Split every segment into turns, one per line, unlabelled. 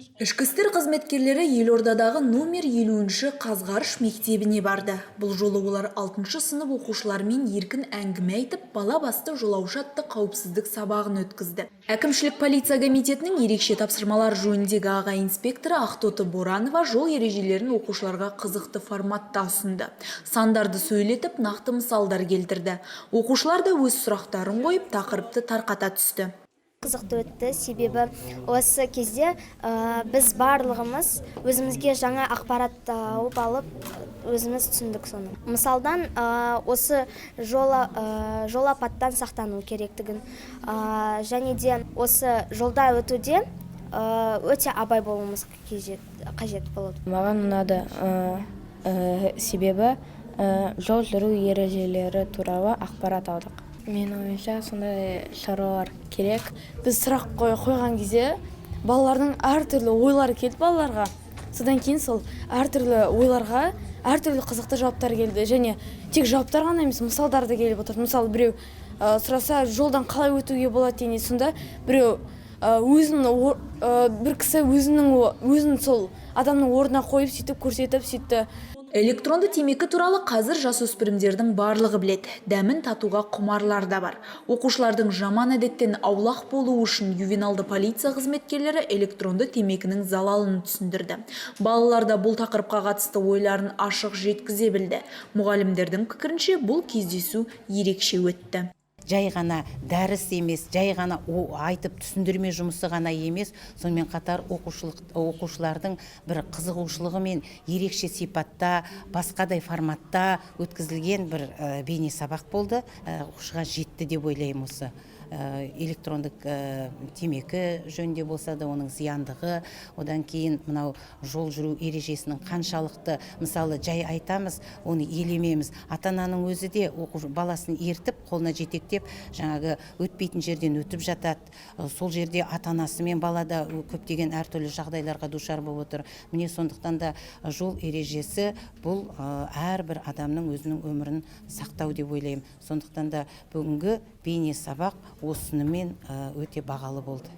Ішкі істер қызметкерлері елордадағы номер 50-ші Қазғарыш мектебіне барды. Бұл жолы олар 6 сынып оқушыларымен еркін әңгіме айтып, «Бала басты жолаушы» атты қауіпсіздік сабағын өткізді. Әкімшілік полиция комитетінің ерекше тапсырмалар жөніндегі аға инспекторы Ақтоты Боранова жол ережелерін оқушыларға қызықты форматта ұсынды. Сандарды сөйлетіп, нақты мысалдар келтірді. Оқушылар да өз сұрақтарын қойып, тақырыпты тарқата түсті.
Қызықты өтті, себебі осы кезде біз барлығымыз өзімізге жаңа ақпарат тауып алып, өзіміз түсіндік соны. Мысалдан, осы жол апаттан сақтану керектігін және де осы жолда өтуде өте абай болуымыз қажет болады.
Маған ұнады, себебі жол жүру ережелері туралы ақпарат алдық. Менің ойымша, сондай шаралар керек.
Біз сұрақ қойған кезде балалардың әртүрлі ойлары келді балаларға. Содан кейін сол әртүрлі ойларға әртүрлі қызықты жауаптар келді және тек жауаптар ғана емес, мысалдар да келіп отырды. Мысалы, біреу сұраса, жолдан қалай өтуге болады дегенде, сонда біреу өзін бір кісі өзін сол адамның орнына қойып, сөйтіп көрсетіп, сөйтті.
Электронды темекі туралы қазір жасөспірімдердің барлығы біледі. Дәмін татуға құмарлар да бар. Оқушылардың жаман әдеттен аулақ болуы үшін ювеналды полиция қызметкерлері электронды темекінің залалын түсіндірді. Балалар да бұл тақырыпқа қатысты ойларын ашық жеткізе білді. Мұғалімдердің пікірінше, бұл кездесу ерекше өтті.
Жай ғана дәріс емес, жай ғана айтып түсіндірме жұмысы ғана емес, сонымен қатар оқушылардың бір қызығушылығымен ерекше сипатта, басқадай форматта өткізілген бір бейне сабақ болды. Оқушыға жетті деп ойлаймын. Осы электрондық темекі жөнінде болса да, оның зияндығы, одан кейін мынау жол жүру ережесінің қаншалықты, мысалы, жай айтамыз, оны елемейміз. Ата ананың өзі де оқушы баласын ертіп, қолына жетектеп, жаңағы өтпейтін жерден өтіп жатады. Сол жерде ата анасы мен бала да көптеген әртүрлі жағдайларға душар болып отыр. Міне, сондықтан да жол ережесі бұл әрбір адамның өзінің өмірін сақтау деп ойлаймын. Сондықтан да бүгінгі бейне сабақ осынымен өте бағалы болды.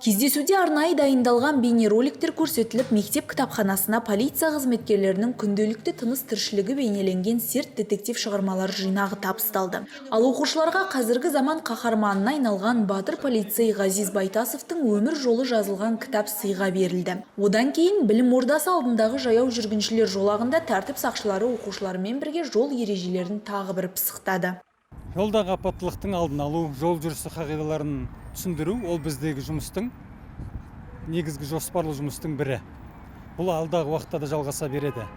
Кездесуде арнайы дайындалған бейнероликтер көрсетіліп, мектеп кітапханасына полиция қызметкерлерінің күнделікті тыныс тіршілігі бейнеленген «Серт» детектив шығармалар жинағы табысталды. Ал оқушыларға қазіргі заман қаһарманына айналған батыр полицей Ғазиз Байтасовтың өмір жолы жазылған кітап сыйға берілді. Одан кейін білім ордасы алдындағы жаяу жүргіншілер жолағында тәртіп сақшылары оқушылармен бірге жол ережелерін тағы бір пысықтады.
Жолдағы апаттылықтың алдын алу, жол жүрісі қағидаларын түсіндіру — ол біздегі жұмыстың негізгі жоспарлы жұмыстың бірі. Бұл алдағы уақытта да жалғаса береді,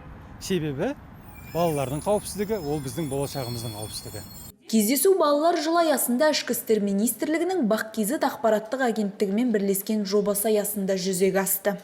себебі балалардың қауіпсіздігі — ол біздің болашағымыздың қауіпсіздігі.
Кездесу балалар жылы аясында Ішкі істер министрлігінің БАҚ KZ ақпараттық агенттігімен бірлескен жобасы аясында жүзеге асты.